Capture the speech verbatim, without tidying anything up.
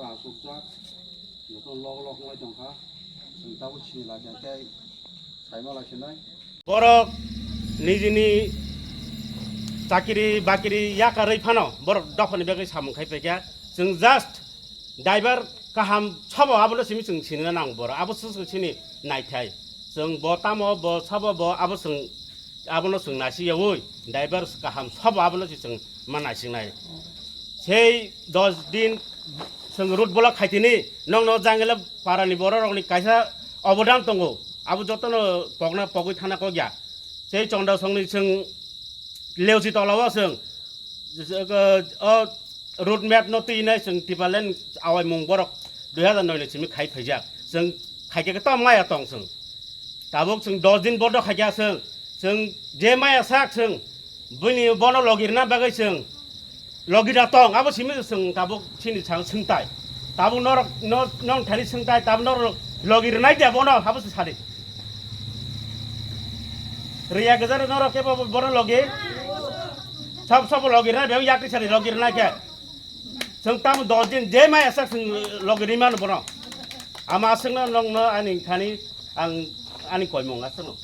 Asukjak, joto lok lok wngwi tongkha, chwng tabuk sini lai kha khe saima lai sinai. Borok nijini chakiri bakiri yakarwi phano borok dophani bagwi samung khai paikha. Chwng just driver kaham sabo abono simi chwng sinina nang borok, abo se chwng sini naithai. Chwng bo tamo bo sabo bo abo chwng abono chwng naisingyaui driver kaham sabo abono se chwng ma naisingnai. Sei dos din chwng road block khaitini, nokno jangele parani bororokni kaisa obodan tongo, abo jotono pokna pogwi thana kokya. Sei chondasongni chwng leusi tolao chwng o road map no twinai chwng Tipraland awaimung borok dui hazar noi ni simi khai phaijak. Chwng khaikhe to maya tong chwng. Tabuk chwng dos din bondo khaikha chwng. Chwng je maya sak chwng. Buini bono logirna bagwi chwng. Logira tong, abo simi chwng tabuk chini chang swngtai. Tabuk norok no, nong thani swngtai, tabuk norok logirnai de bono, abo se sadi. Riya gajaro norok kebo bono logi. Sab sab logirnai, bego yakri sadi logirnai khe. Chwng tamo dos din je maya sak chwng logi rimano bono. Ama aswkno nongno ani thani ang ani koimung aswkno.